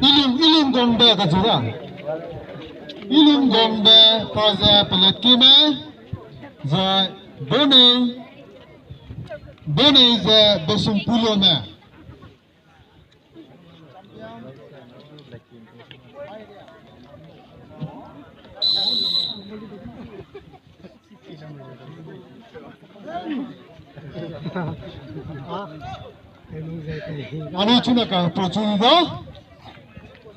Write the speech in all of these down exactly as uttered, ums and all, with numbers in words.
Ilum, Ilum Gongbe kachu da. Ilum Gongbe pa ze pelet kime, zai Bonei, Bonei ze Besumpulo me. Anui chuna ka po chu da.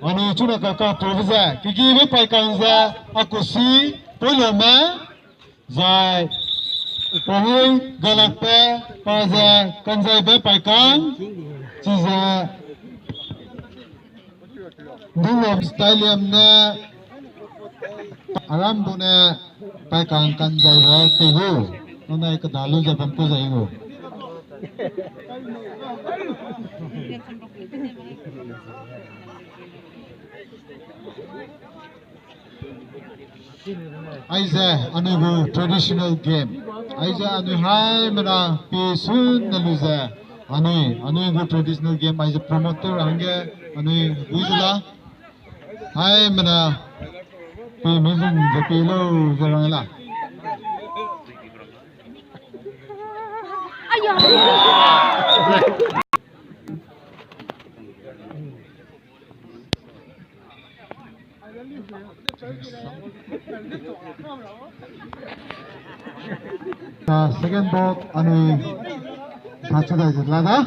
Anui chuna ka ka po ze. Kiki be paikang ze. Akusi. Poilome. Zai, pahoi galakbe, pa ze, kanzaibe paikang, chize, Dunglam Stadium ne, aram bu ne, paikang kanzaibe tei gu, nunai keda lu ze bam ku zai gu. Aize anui gu traditional game. Aize anui haimena pe sun ne lu ze. Anui, anui gu traditional game aize promote tew ra hangge anui gui zu la. Haimena pe mezung ze pe lau ze rang la. Ah, second ball, anui, sa chu dai zet la da.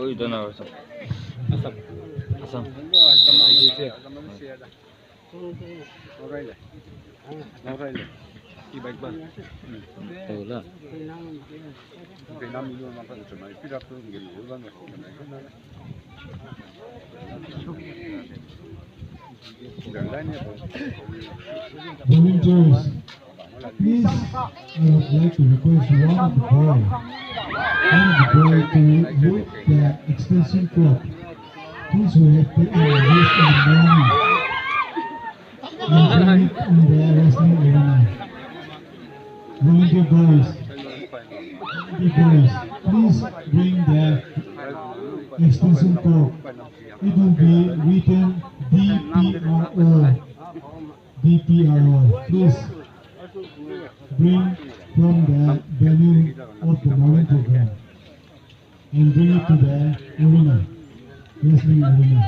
Oi, dana Assam. Assam. Assam. Tau la. Volunteers, please, I would like to request one of the boy, one of the boy to lift the extension cord. Please, we have to, uh, use in the morning. And bring it in the wrestling arena. Volunteer boys, volunteer boys, please bring the extension cord. It will be written D P R O, D P R O. Please bring from the venue of the morning program and bring it to the arena, wrestling arena.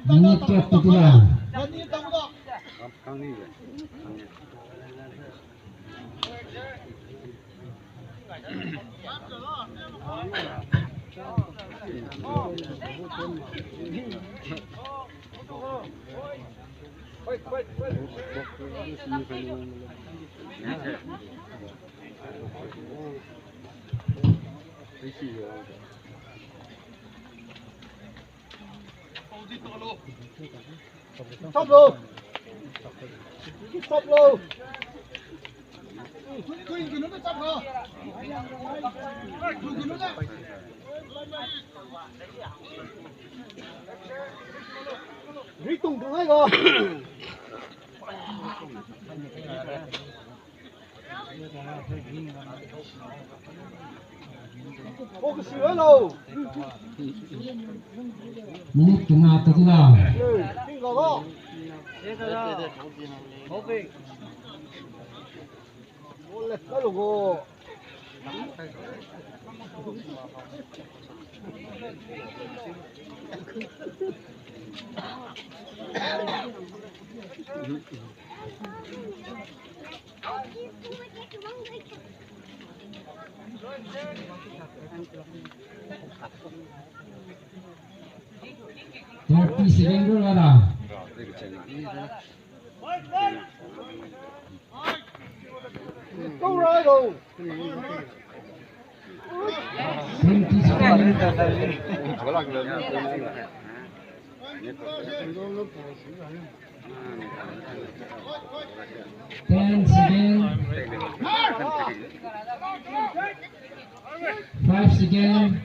Minute kat te kira. Stop lo. Stop lo. Ritung tu ai ga. Minute kena te kira. Thirty second rule ada. Kau rai lo. Twenty seconds. Ten seconds. Five seconds.